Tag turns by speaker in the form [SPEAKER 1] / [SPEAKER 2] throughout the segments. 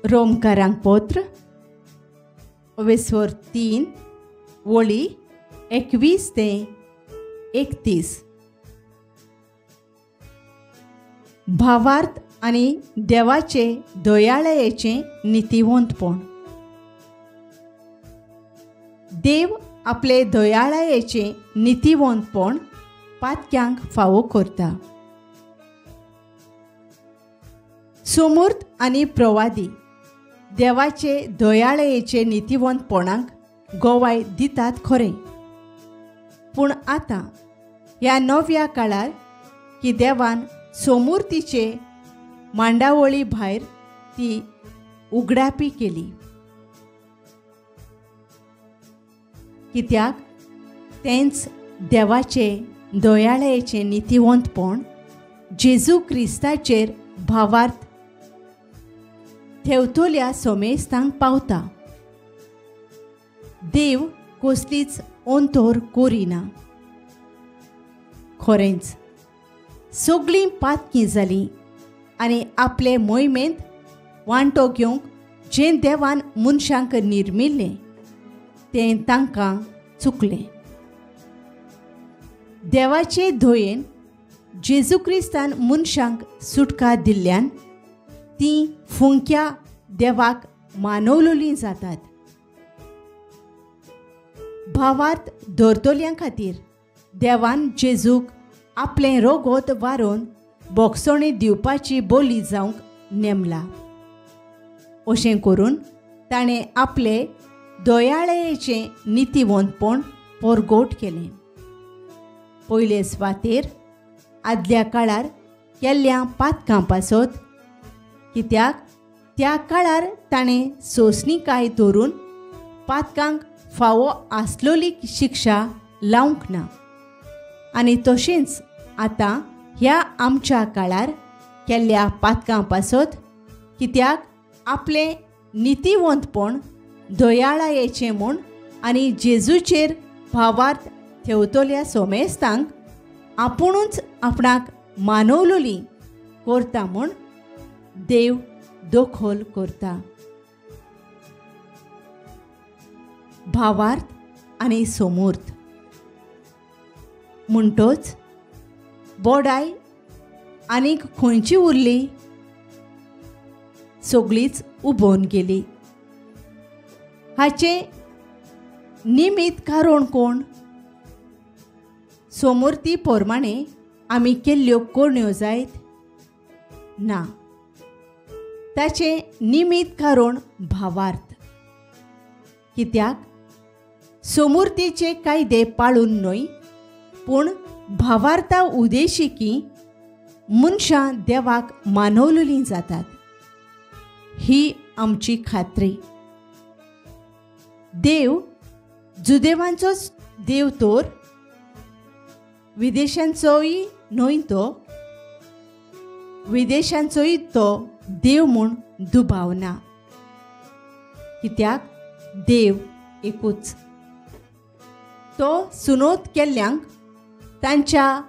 [SPEAKER 1] रोमकारांक पत्र वेस्वर 3 वळी 21 ते 31. भावार्थ आनी देवाचे दयाळायेचें नितीवंतपण. देव आपले दयाळायेचें नितीवंतपण पातक्यांक फावो करता. सोमूर्त आनी प्रवादी देवाचे दयाळायेचे नितीवंतपणाक गवाय दितात खरें, पूण आतां ह्या नव्या काळार की देवान सोमूर्तीचे मांडावळी भायर ती उगडापी केली. कित्याक तेंच देवाचे दयाळायेचें नितीवंतपण जेजू क्रिस्ताचेर भावार्थ थेवतोल्या सोमेस्तांक पावता. देव कसलीच अंतर करिना. खरेंच सगळीं पातकीं जालीं आनी आपले मोहिमेंत वांटो घेवंक जें देवान मनशांक निर्मिल्लें तें तांकां चुकलें. देवाचे दयेन जेजू क्रिस्तान मनशांक सुटका दिल्ल्यान तीं फुंक्या देवाक मानवलोलीं जातात. भावार्थ धरतोल्यां खातीर देवान जेजूक आपलें रोगोत वारोवन बोगसोणी दिवपाची बोली जावंक नेमला. अशें करून ताणें आपले दयाळायेचें नितीवंतपण परगोट केलें. पयले सुवातेर आदल्या काळार केल्ल्या पातकां पासत, कित्याक त्या काळार ताणें सोंसणीकाय धरून पातकांक फावो आसलोली शिक्षा लावंक ना. आनी तशेंच आतां ह्या आमच्या काळार केल्ल्या पातकां पासत, कित्याक आपलें नितीवंतपण दयाळायेचें म्हूण आनी जेजूचेर भावार्थ थेवतोल्या सोमेस्तांक आपुणूच आपणाक मानवलोली करता म्हूण देव दखल करता. भावार्थ आनी सोमूर्त म्हणटोच बोडाय आनीक खंयची उरली? सगळीच उबोवन गेली. हाचें निमीत कारण कोण? सोमूर्ती प्रमाणे आमी केल्ल्यो करण्यो जायत ना. ताचें निमीत कारण भावार्थ. कित्याक सोमूर्तीचे कायदे पाळून न्हय, पूण भावार्था उदेशिकी मनशां देवाक मानवलेलीं जातात ही आमची खात्री. देव जुदेवांचोच देव तर विदेशांचोय न्हय, तो विदेशांचोय तो देव म्हूण दुबाव ना. कित्याक देव एकूच. तो सुनोत केल्ल्यांक तांच्या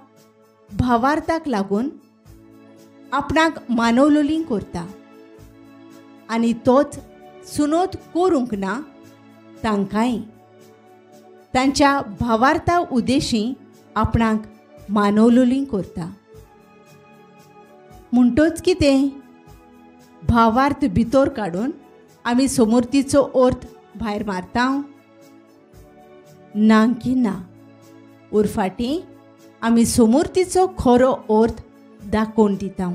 [SPEAKER 1] भावार्थाक लागून आपणाक मानवलोली करता आनी तोच सुनोत करूंक ना तांकांय तांच्या भावार्था उद्देशी आपणाक मानवलोली करता. म्हणटोच कितें भावार्थ भितर काडून आमी सोमूर्तीचो अर्थ भायर मारता? ना की ना. उरफाटी आमी सोमूर्तीचो खरो अर्थ दाखोवन दिता.